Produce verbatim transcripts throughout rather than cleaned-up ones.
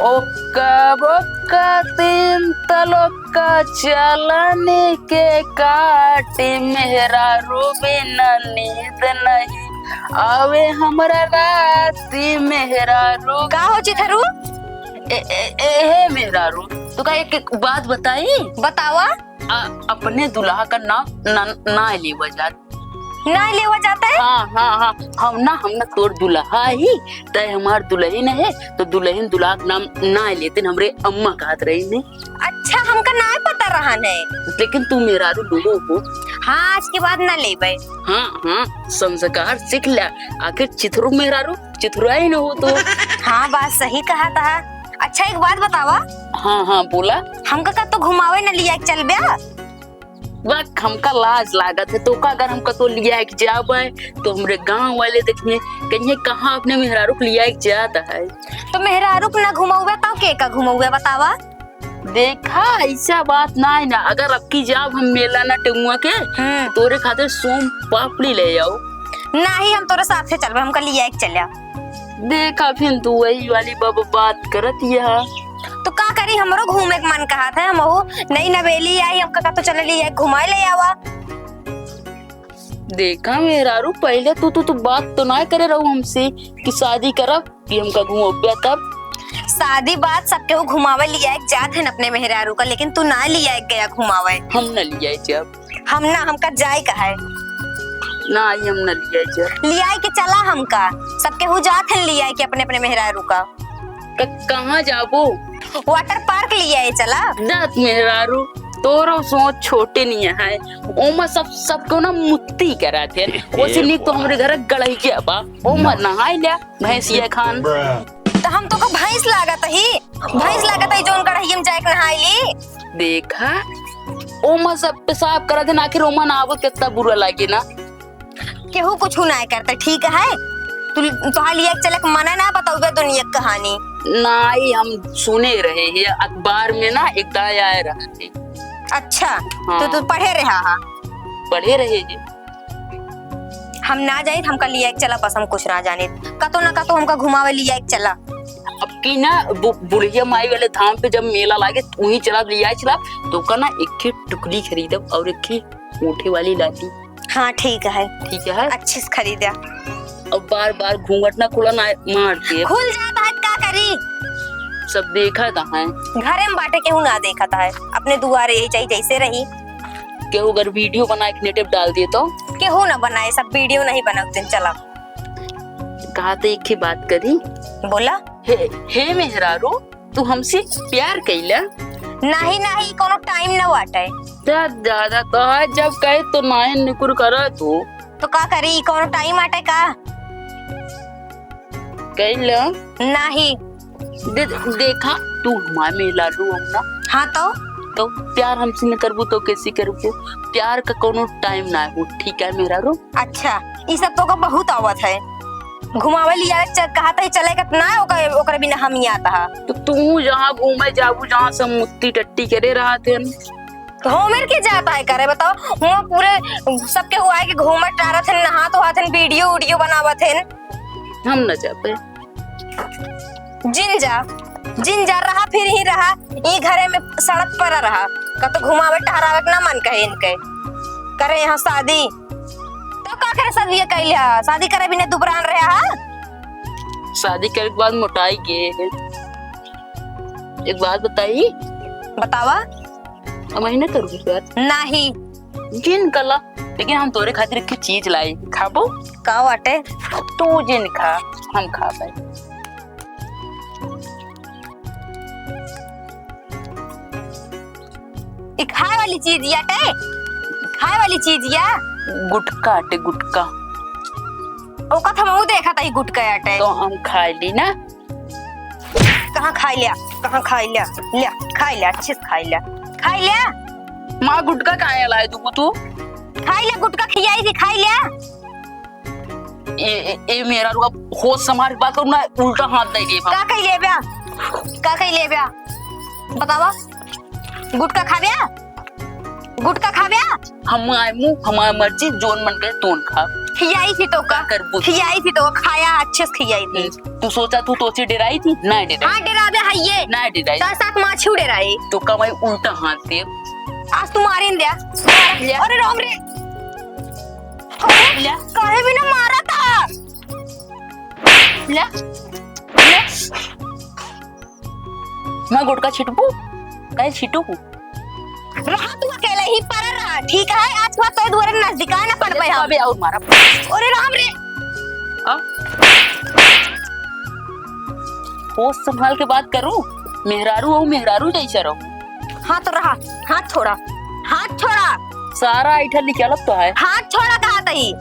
ओक्का बोक्का तीन तलोक्का चलनी के काटी, मेहरारू बिना नींद नहीं आवे हमरा राती, मेहरारू। का हो चिथरू? ए, ए, ए, हे मेहरारू, तोका एक, एक बात बताई? बतावा। आ, अपने दुल्हा का नाम ना, ना लेवा जात। ना लेवा जात है? हाँ, हाँ, हाँ, हम ना, हम ना तोर दुल्हा ही, तय हमार दुल्हन है, तो दुल्हन दुल्हा का नाम ना लेते, हमरे अम्मा कहत रही ने। अच्छा, हमका ना पता रहन है। लेकिन तू मेहरारू लोगो हो। हाँ, आज के बाद ना लेबे। हाँ, हाँ, संस्कार सीख ले, आखिर चिथरू मेहरारू, चिथुराई न हो तो। हाँ, बात सही कहत हा। अच्छा, एक बात बतावा। हाँ, हाँ, बोला। हमका का तो घुमावे न लिया के चलब्या? बक, हमका लाज लागत है, तोका अगर हम कतो लिया के जाबे, तो हमरे गाँव वाले देखिए, कहिए कहाँ अपने मेहरारू के लिया के जात है। तो मेहरारू के ना घुमौबे, तो के का घुमौबे, बतावा? देखा, ऐसा बात ना है ना, अगर अबकी जाब हम मेला ना टेमुआ के, हम्म। तोरे खातिर सोम पापड़ी ले आओ। नाही, हम तोरे साथे चलबे, हमका लिया के चल्या। देखा, फिर तू वही वाली बब बात करत यह। तो का करी, हमरो घूमे के मन कहत है, हमहू नई नवेली आई, हमका का तो चले लिया घुमाए ले आवा। देखा मेहरारू, पहले तू, तू, तू बात तो ना करे रहू हमसे कि शादी करब, कि हमका घुमौब्या तब। शादी बात सब केहू घुमावे लिया एक जात है अपने मेहरारू का, लेकिन तू ना लिया एक गया घुमावे। हम ना लिया जाब। हम ना, हमका जाए का है। ना, आई हम ना लिया जाब। लिया के चला हमका, सब केहू जात है लिया के अपने अपने मेहरारू का। क-, कहाँ जाबो? Water park लिया चला। जात मेहरारू, तोरो सोच छोटे नहीं है। ओमा सब, सबको ना मुत्ती करा थे। वैसे नहीं तो हमरे घर गड़ैया बा, ओमा नहाई लिया। भैंसिया खान। तो हम तोका भैंस लागत ही, भैंस लागत ही, जौन गड़हिया में जाके नहाई ली। देखा, ओमा सब पेशाब करत है, आखिर ओमा नहावो कितना बुरा लागे ना। केहू कुछ ना करता, ठीक है? तू, तोहार लिया चलक मना ना बताऊबे दुनिया की कहानी। नाई, हम सुने रहे हैं अखबार में ना, एक दाई आए रहते। अच्छा, हाँ। तो तू पढ़े रहा हा? पढ़े रहे हैं। हम ना जाइत, हमका लिया के चला, बस हम कुछ ना जानित। कतो ना कतो हमका घुमावे लिया के चला। अब की ना बु-, बुढ़िया माई वाले धाम पे जब मेला लागे, तो वहीं चला, लिया चला, तो का ना एक ही टुकड़ी खरीदब और एक ही मोठे वाली लाती। हाँ, ठीक है। ठीक है? अच्छे से खरीदा। अब बार बार घूंघट ना खुला ना मार के। खुल जाता है, का करी? सब देखा था है। घरे में बाटे केहू ना देखा था है, अपने दुआरे यही चाहिए जैसे रही। केहू अगर video बना के नेटे पे डाल दिए तो? केहू ना बनाए, सब video नहीं बनाते। चला। कहा तो एक ही बात करी। बोला। हे, हे मेहरारू, तू हमसे प्यार कैला? नाही, नाही, कोनो time न बाटे। जा, जा, जा, कहा जब कहे तो नाय निकुर करा तू। तो का करी, कोनो time आटे का? कैला? नाही। दे-, देखा, तू हमार मेहरारू हो ना? हाँ तो? तो प्यार हमसे न करबू तो कैसे करबू? प्यार का कोनो time ना हो, ठीक है मेहरारू? अच्छा, ई सब तो का बहुत आवत है। घुमावे लिया च-, कहा तही चले का ना, ओकर, ओकर बिना हम ही आता हा। तो तू जहाँ घूमे जाबू, जहाँ सब मुत्ती टट्टी करे रहत हन। घूमर के जाता है करे, बताओ, हुआ पूरे सबके हुआ है कि घूमत टारत हन, नहात होत हन, video उडियो बनावत हन। हम न जाबे। जिन जा, जिन जा, रहा फिर ही रहा, ई घरे में सड़क पर रहा, कतो घुमावे टहरावे के ना मन कहे इनके। करे यहाँ शादी, तो का करे शादी कैले हा? शादी करे बिना दुबरान रहे हा? शादी करे के बाद मोटाई गए। एक बात बताई। बतावा। अब महीने करूँ बात? नाही। जिन कला, लेकिन हम तोरे खातिर एक चीज लाई, खाबो? का बाटे? तू जिन खा, हम खाबे। ई खाए वाली चीज या टे? खाए वाली चीज या? गुटखा टे, गुटखा। ओका तो हमहू देखा था, ई गुटखा या टे। तो हम खाए ली ना। कहाँ खाई लिया, कहाँ खाई लिया, लिया, खाई लिया, अच्छे से खाई लिया, खाई लिया। माँ, गुटखा काहे लाए तू, तू? खाई लिया, गुटखा खियाई थी, खाई लिया। ए, ए, ए, मेहरारू का होश संभाल बात करू ना, उल्टा हाथ दे दे। का कही ले ब्या? का कही ले ब्या? बतावा। गुटखा खाब्या? गुटखा खाब्या? हम आए मुँह, हमार मर्जी, जोन मन करे तोन खा। खियाई थी तोका। का करबू? खियाई थी तोका, खाया अच्छे से खियाई थी। तू सोचा तू तोची डेराई थी? ना डेराई। हाँ, डेराबे है ये। ना डेराई। तो साथ माछू डेराई। तोका मैं उल्टा हाथ दे। आज तू मारे न दिया। ले। अरे राम रे। अरे, ले। काहे बिना मारा था? ले। ले। मैं गुटका छिटबू? काहे छिटू? रहा तू अकेले ही पड़ा रहा, ठीक है? आज के बाद तोरे दुआरे नजदीका ना पड़बे हम। अबे और मारा। अरे राम रे। हाँ? होश संभाल के बात करू, मेहरारू हो, मेहरारू जैसा रहो। हाँ तो रहा, हाथ छोड़ा, हाथ छोड़ा। सारा ऐठा निकालत तो है। हाथ छोड़ा कहा तही,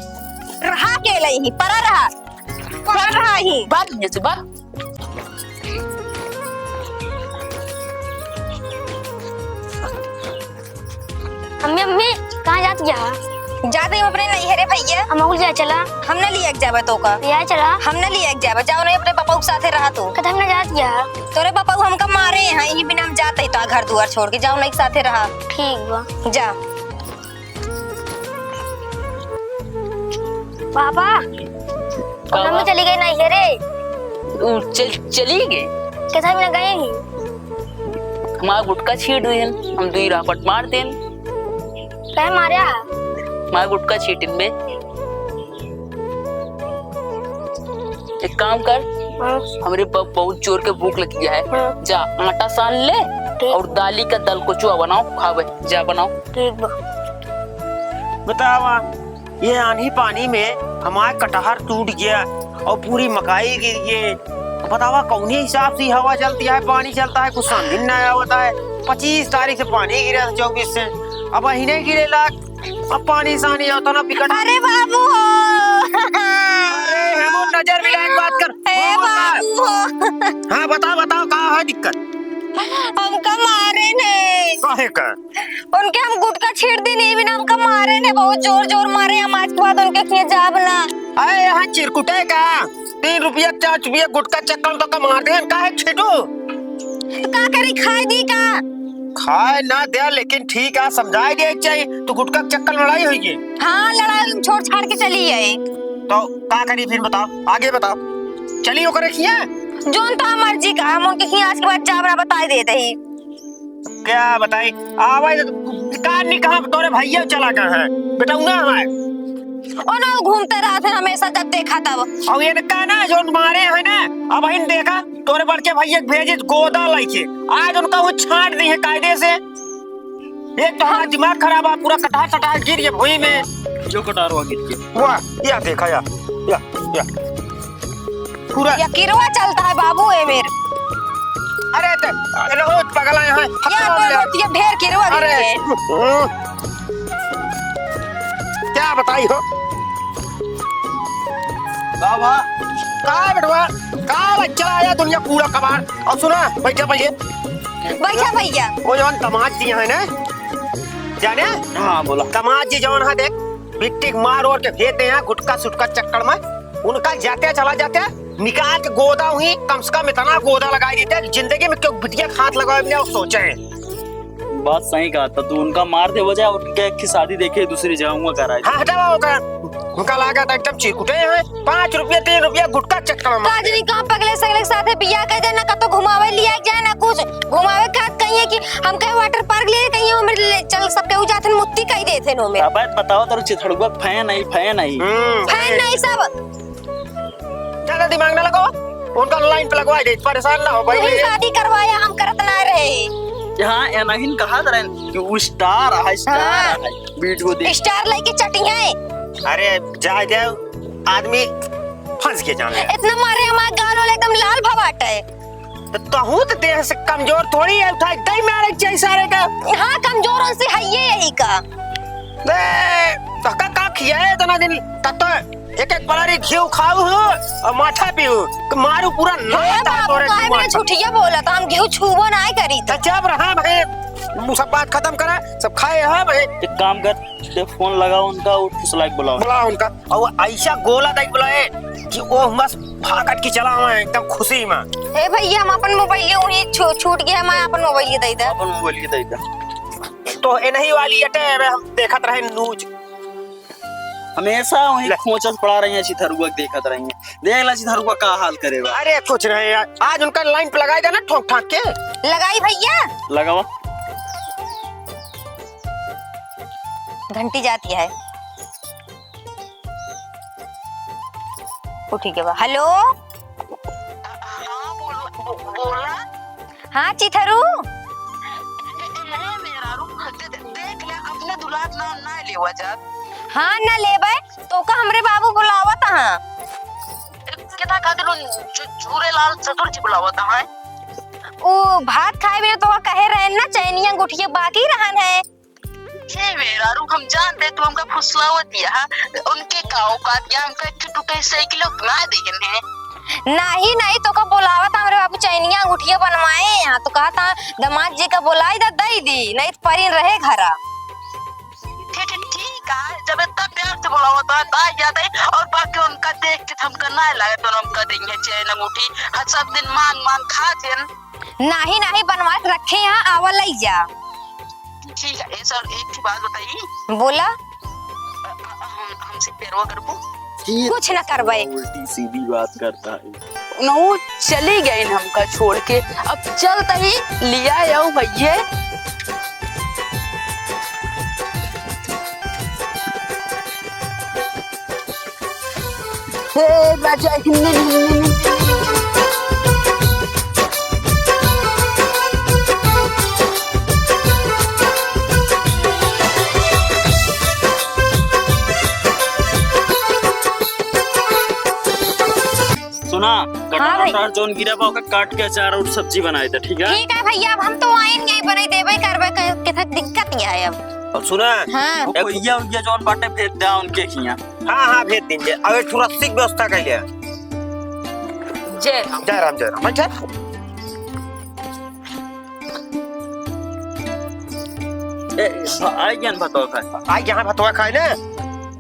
रहा अकेले ही पड़ा रहा, पड़ा रहा ही। बात नहीं है, बात। अम्मी, अम्मी, कहाँ जात गया? जात ही अपने नैहरे भैया। हम अकुल जाए चला। हम न लिया के जाबे तोका। लिया चला। हम न लिया के जाबे। जाओ नहीं अपने बापा के साथे रहा तू। कदम न जात गया। तोरे बापा हमका मारे हैं, यही बिना हम जाते ही तो घर दुआर छोड़ के। जाओ नहीं के साथे रहा। ठीक बा। जा। पापा, का मम्मी बा? चली गई नैहरे। उ, चल, चली गई? कैसा बिना गई ही? हमारा गुटका छीट दिहन, हम दुई रापट मार देन। कहे मार्या? हमारा गुटका छीटिन बे। एक काम कर, हाँ। हमरे ब-, बहुत जोर के भूख लगी है। हाँ। जा, आटा सान ले ठीक। और दाली का दलकुचुआ बनाओ, खावे। जा, बनाओ। ठीक बा। बतावा, ये आंधी पानी में हमार कटहर टूट गया और पूरी मकाई गिर गए। बतावा, कौने हिसाब से हवा चलती है, पानी चलता है, कुछ समझ में ना आवता है। पच्चीस तारीख से पानी गिरा था, चौबीस से, अब अही नहीं गिरेला। अब पानी सानी आवता ना बिकट। अरे बाबू हो। अरे हेमू, नजर मिला के बात कर। हे बाबू हो। हाँ, बताओ, बताओ, का है दिक्कत? हमका मारे ने। काहे का? उनके हम गुटखा छीट दी नहीं, बिना हमका मारे ने, बहुत जोर जोर मारे। हम आज के बाद उनके किए जाब ना। अरे यहाँ चिरकुटे का, तीन रुपया, चार रुपया गुटखा चक्कर में तो कमा दे, काहे छीटू? तो का करी, खाए दी का? खाए ना दे, लेकिन ठीक है, समझाए दे के चाहिए। तू गुटखा के चक्कर में लड़ाई हुई है? हाँ, लड़ाई हम छोड़ छाड़ के चली आई। तो का करी फिर, बताओ, आगे बताओ। चली ओकरे खिया? जोन तो मर्जी का, हम उनके खिया आज के बाद जाब ना, बताए देते ही। क्या बताई, आवे का नहीं, कहाँ तोरे भैया चला गए हैं, बेटा उन्हें हमारे। ओ ना, घूमते रहते हैं हमेशा, जब देखा तब। और ये का ना, जो मारे हैं ना, अब इन देखा, तोरे बड़के भैया के भेजे गोदा लइके, आज उनका वो छांट दी है कायदे से। एक तो हमारा दिमाग खराब है, पूरा कटार सटार गिर गया भुई में। जो कटारवा गिर गया। वाह, या देखा या, या, या। पूरा या किरवा चलता है बाबू ए मेर। अरे ते, अरे वो पगला यहाँ। या तो रोटिया ढेर किरवा गिर अरे, गए। हम्म। क्या बताई हो? का बा? का बेटवा? का बच्चा आया दुनिया कूड़ा कबाड़? और सुना, बैठा पहिले। बैठा भैया। वो जवन दमाद जी हैं ना, जाने? हाँ, बोला। दमाद जी जवन है देख, बिट्टी के मार ओर के भेज दे यहाँ गुटखा सुटखा चक्कर में। उनका जाते चला जाते निकाल के गोदा हुई, कम से कम इतना गोदा लगाई देते कि जिंदगी में क्यों बिटिया के हाथ लगावे बिना वो सोचे। बात सही कहा था तू, उनका मार दे वजह, उनके एक की शादी देखे दूसरी जगह हुआ कराए। हाँ, हटावा ओकर। उनका लागत एकदम चिरकुटे हैं, पाँच रुपया, तीन रुपया गुटखा चक्कर में मार काजनी कहाँ पगले सगले के साथे बियाह कर जाए, ना कतो घुमावे लिया जाए, ना कुछ घुमावे का कहिए कि हम कहे वाटर पार्क ले, कहिए हमरे ले चल, सबके उ जाथन मुत्ती कही देथे नो में। अब बात बताओ, तारू चिथड़ुआ फैन आई, फैन आई। हम्म। फैन नहीं सब। ज्यादा दिमाग ना लगाओ, उनका लाइन पे लगवा दे, परेशान ना हो भाई। तू ही शादी करवाया, हम करत ना रहे। हाँ, एनहिन कहा रहे कि वो स्टार है, स्टार हाँ। है, वीडियो देख। स्टार लेके चटी है। अरे जाए जाए, आदमी फंस के जाने। इतना मारे हमार गाल वाला एकदम लाल भवाटे। तो तहू तो देह से कमजोर थोड़ी है, उठा दे मारे के चाहिए सारे का। हाँ, कमजोर उनसे है ये यही का। बे, तो का, का खिया है इतना दिन? तब तो एक एक बलारी घी खाऊ हो और माठा पीऊ, तो मारू पूरा हे नाता बाबू, तोरे काहे माठा। झूठिया बोला था, हम घी छुबो ना करी तो था। जब रहा भाई, वो सब बात खत्म करा, सब खाए है भाई। एक काम कर, दे फोन लगाओ उनका और फुसला के बुलाओ। बुलाओ उनका। और ऐसा गोला दे बुलाए कि वो मस्त भागत की चला हुआ है एकदम खुशी में। हे भैया, हम अपन मोबाइल वही छू-, छूट गया, मैं अपन मोबाइल दे दे। अपन मोबाइल दे दे। तो ए नहीं वाली अटे, अबे हम देखत रहे न्यूज। हमेशा वहीं ले। खोचत पड़ा रही है, चिथरुआ के देखत रही है। देख ला चिथरुआ का हाल करे बा। अरे कुछ नहीं यार, आज उनका लाइन पे लगाई देना ठोक ठाक के। लगाई भैया। लगावा। घंटी जाती है। उठी के बा। हेलो। हाँ, बोल, बो-, बोला। हाँ, चिथरू। ए, ए, ए, मेहरारू, दे, दे, देख ले, अपने दुलार ना, ना लेवा जात। हाँ, ना लेबे, तोका हमरे बाबू बुलावत हाँ। ए, केतना खातिर उन झू-, झूरेलाल चतुर जी बुलावत हाँ? ऊ भात खाए बिना तोका कहे रहे ना, चैनिया अंगूठिया बाकी रहन है। हे मेहरारू, हम जानते तू हमका फुसलावत या, उनके का औकात या, हमका एक ठो टुकड़ी साइकिल ना देहन है। नाही, नाही, तोका बोलावत हमरे बाबू चैनिया अंगूठिया बनवाए यहाँ, तो कहत हाँ, "दामाद जी का बोलाई दा, दई दी, नहीं तो परिन रहे घरा।" ठीक, ठीक, ठीक है, जब इतना प्यार से बोलावत है, दा या दई, और बाकी उनका देख के हमका ना लागत, तो हमका देंगे चैन अंगूठी, हाँ, सब दिन मांग मांग खात हैं। नाही, नाही, बनवा के रखे यहाँ, आवा लई जा। ठीक है, ए सर, एक ठो बात बताई। बोला। अ, अ, हम, हमसे प्यारवा करबू? कुछ ना करबे। उल्टी सीधी बात करता है। नहु चली गई हमका छोड़ के, अब चलत ही लिया आओ भैया। हे राजा, हिन्ने, हिन्ने, हिन्ने। सुना, हाँ भाई। कटहर जौन गिरा बा, ओका काट के अचार और सब्जी बनाए दे, ठीक है? ठीक है भैया, अब हम तो वाइन यही बनाई देबे करबे, क-, कितना दिक्कत नहीं है अब। अब सुना, हाँ। वो एक खोइया उइया जौन बाटे भेज दे उनके खिया। हाँ, हाँ, भेज दीजिए। अब एक ठो रस्सी की व्यवस्था कर लिया। जय राम। जय राम, जय राम। अच्छा। ए, भ-, आई ज्ञान भतवा खाए। आई यहाँ भतवा खाए ना।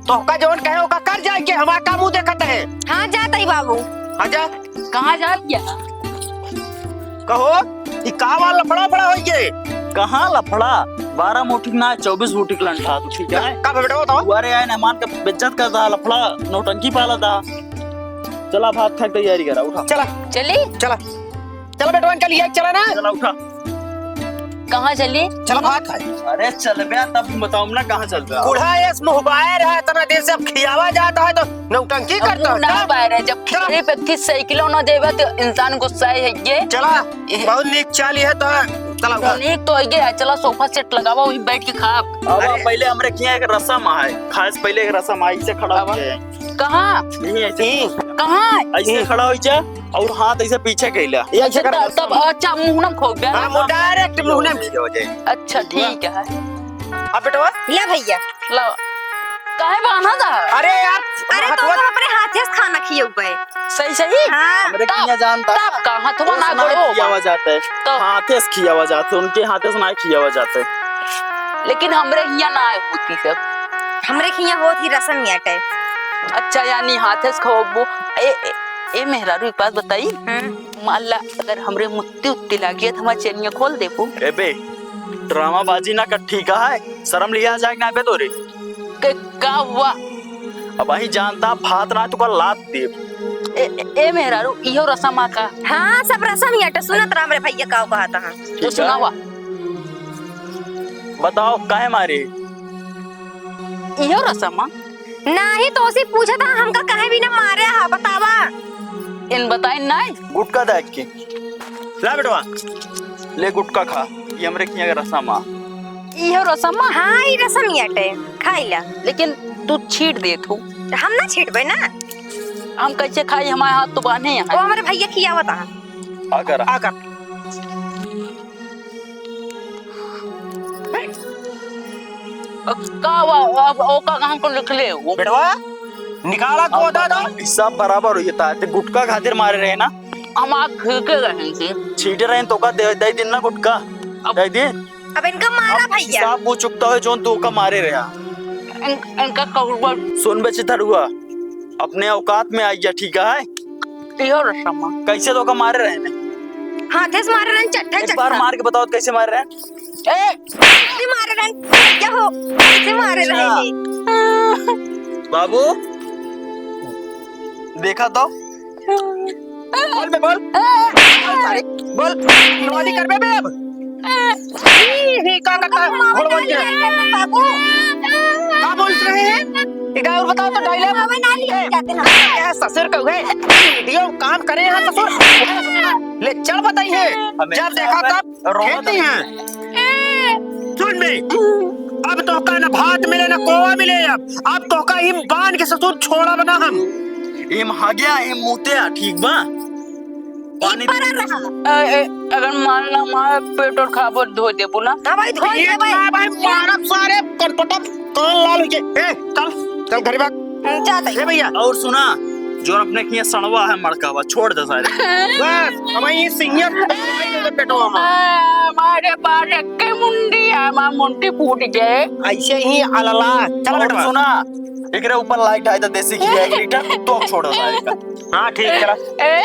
तोहका जौन कहे, ओका कर जाए के, हमार का मुंह देखत है? हाँ, जात ही बाबू। हाँ, जा। कहाँ जात या? कहो, ई का बा लफड़ा फड़ा होई गे? कहाँ लफड़ा? बारह मुठी के ना, चउबीस मुठी के लंठा, तू ठीक है? का बेटा बताओ? अरे आए मेहमान का बेइज्जत करता, लफड़ा, नौटंकी पालता। चला भात खाए के तैयारी करा, उठा। चला। चली? चला। चला बेटवन, चल, ये चला ना। चला, उठा। कहाँ चली? चला भात खाए। अरे चलबे तब बताऊँ ना कहाँ चलबे। बूढ़ा एस मुँह बाहर है, इतना देर से अब खियावा जाता है तो नौटंकी अब करता है। मुँह ना बाहर है, जब चला। खिचड़ी पे थी साइकिलो ना देबे तो इंसान गुस्सा है ये। चला, ये। बहुत नीक चाली है तो चला उठा। नीक तो है, चला सोफा सेट लगावा, वहीं बैठ के खा। अब अरे। पहले हमरे किया एक रसम है, खाए से पहले एक रसम है, इसे खड़ा अब। हो जाए। कहाँ? यहीं ऐसे। यहीं। कहाँ? ऐसे यहीं। खड़ा हो जा और हाथ ऐसे पीछे कैला। ये ऐसे अच्छा, कर तब, तब, अच्छा, मुँह में खो गया। हाँ, वो direct मुँह में खो जाए। अच्छा, ठीक है। अब बेटवा? ले भैया। लो। काहे बान्हा था? अरे यार, अरे तो हथवा हम अपने हाथे से खाना खियौबे। सही, सही? हाँ। हमरे तब, किया जानता। तब का हथवा ना ना गोड़ो खियावा बा। जाता है। तो हाथे से खियावा जाता है, उनके हाथे से ना खियावा जाता है। लेकिन हमरे हिया ना होती सब। हमरे हिया होत ही रसम याटे। अच्छा, यानी हाथे से खवबो। ए, ए, ए मेहरारू, एक बात बताई। हम्म। मान ला, अगर हमरे मुत्ती उत्ती लागी है, तो हमार चेनिया खोल देबो। ए बे, ड्रामाबाजी ना कर, ठीक है? शर्म लिया जाए ना बे तोरे। के, का हुआ? अब अही जानता, भात ना तुका लात देब। ए, ए, ए मेहरारू, इहो रसम आ का? हाँ, सब रसम ही हटे। सुनत रहा हमरे भैया का कहता है। तो ठीक है। सुनावा। बताओ, काहे मारे? इहो रसम आ? नाही, तो उसे पूछा था, हमका काहे भी ना मारे हा, बतावा। इन बताई नाही। गुटखा दाग के। ला बेटवा, ले गुटखा खा, ये हमरे किया के रसम आ। इहो रसम आ? हाँ, ई रसम ही हटे, खाई ला। लेकिन तू छीट देत हो। हम ना छीटबे ना। हम कैसे खाई, हमारे हाथ तो बांधे हैं। वो हमरे भैया खियावत आ। आ कर। आ कर। का वा, अब ओका कहाँ को लिख ले वो? बेटवा, निकाला को अब दा दो। हिसाब बराबर होई था, ते गुटखा खातिर मारे रहे ना? हम आग फेंके रहे थे। छीटे रहे तो का दे, दे दिन ना गुटखा। अब दे दिन। अब इनका मारा अब भैया। हिसाब वो चुकता है जोन तू का मारे रहा। इन-, इनका कहुआ। सुन बे चिथरुआ, अपने औकात में आई जा, ठीक है? इहो रसम आ। कैसे तो का मारे रहे ने? हाथे से मारे रहे, चट्टे एक बार चट्टा। मार के बताओ कैसे मारे रहे? ए! कैसे मारे रहे? क्या हो? कैसे मारे अच्छा। रहे ने? बाबू, देखा तो। बोल बे, बोल। बोल सारे, बोल। नवादी कर बे, बे अब। ई, ई, का करता है? घोड़ बन के। बाबू। का बोल रहे हैं? एक और बताओ तो dialogue। बाबा ना लिए जाते हैं। क्या ससुर कहू है? वीडियो काम करे हैं ससुर। ले चल बताइए। हमें जब देखा तब रोवा खेलती तो हैं। सुन बे, अब तोहका न भात मिले न कोवा मिले। अब, अब तोहका इम बांध के ससुर छोड़ा बना हम। इम हग्या, इम मुत्या, ठीक बा? पानी परा रहा। ए, ए, अगर मान ला हमारा पेट और खाबो धो देबो ना। हाँ भाई, धो ये दे भाई। ना भाई, मारब सारे कनपटा कान लाल हो जाए। ए, चल, चल घरे भाग। हम्म, जाता है। ए भैया। और सुना, जो अपने किया सड़वा है मड़कावा, छोड़ दे सारे। बस, अब ये सिंगिया पेटवा में। आ, हमारे पास एक के मुंडी है, हमार मुंडी फूट गए। ऐसे ही अलला। चल और बेटवा। सुना, एकरे ऊपर लाइट आए तो देसी घी एक लीटर तो छोड़ दे सारे का। हाँ, ठीक, चला। ए,